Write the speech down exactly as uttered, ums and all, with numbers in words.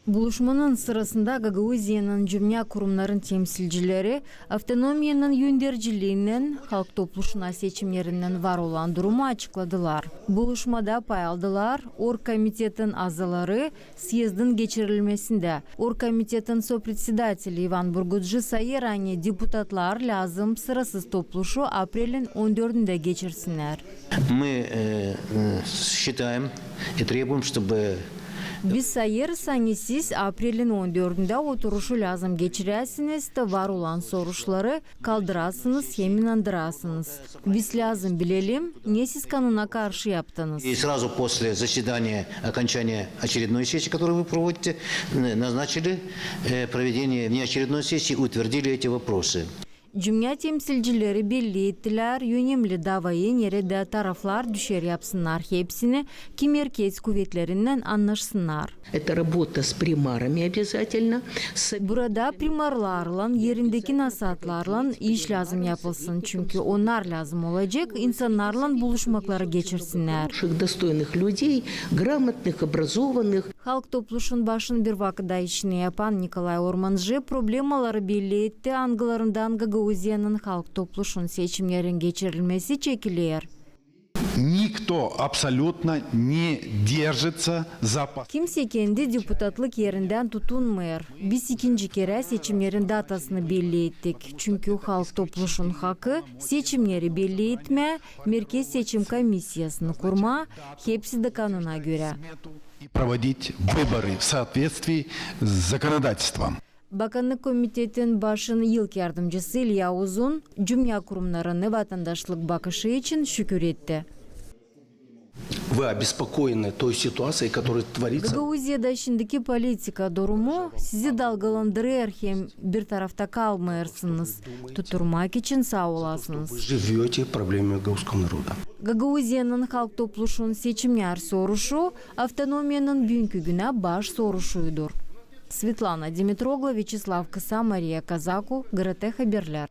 Buluşmanın sırasında Gagauziyanın cümnä kurumnarın temsilcileri, avtonomiyanın önderciliinän, Halk Topluşuna seçimnerinnän var olan durumu açıkladılar. Buluşmada pay aldılar orgkomitetin azaları syezdin geçirilmesindä. Orgkomitetin sopredsedäteli İvan Burguci sayêr, ani deputatlar lääzım sırasız topluşu aprelin on dördündä geçirsinnär. Мы, э, э, считаем и требуем, чтобы... Biz sayêrız, ani siz aprelin on dördündä oturuşu lääzım geçiräsiniz da var olan soruşları kaldırasınız hem inandırasınız. Biz lääzım bilelim, ne siz kanuna karşı yaptınız. И сразу после заседания, окончания очередной сессии, которую вы проводите, н-, назначили, э, проведение внеочередной сессии, утвердили эти вопросы. Cümnä temsilcileri belli ettilär önemli davayı, neredä taraflar düşer yapsınnar hepsini, ki merkez kuvetlerinnän annaşsınnar. Это работа с примарами обязательно. Burada primarlarlan, erindeki nasaatlarlan iş lääzım yapılsın, çünkü onnar lääzım olacek insannarlan buluşmakları geçirsinnär. Хороших, достойных людей, грамотных, образованных. Halk Topluşun başın bir vakıtda işini yapan Nikolay Ormancı problemaları belli etti, angılarından Gagauziyanın Halk Topluşun seçimnerin geçirilmesi çekiler. Никто абсолютно не держится за пос- Kimsey kendi deputatlık erindän tutunmêêr. Biz ikinci kerä seçimnerin datasını belli ettik. Çünkü Halk Topluşun hakı seçimneri belli etmää, Merkez seçim komissiyasını kurmaa, hepsi dä kanuna görä. И проводить выборы в соответствии с законодательством. Bakannık komitetin başın ilk yardımcısı İlya Uzun cümnä kurumnarını vatandaşlık bakışı için şükür etti. Вы обеспокоены той ситуацией, которая творится? Gagauziyada şindiki politika durumu sizi dalgalandırêr hem bir tarafta kalmêêrsınız. Tutturmak için saa olasınız. Вы живёте проблемами гагаузского народа. Gagauziyanın Halk Topluşun seçimnär soruşu avtonomiyanın büünkü günä baş soruşuydur. Svetlana Dimitroglu, Vyaçeslav Kısa, Mariya Kazaku, GRT Haberlär.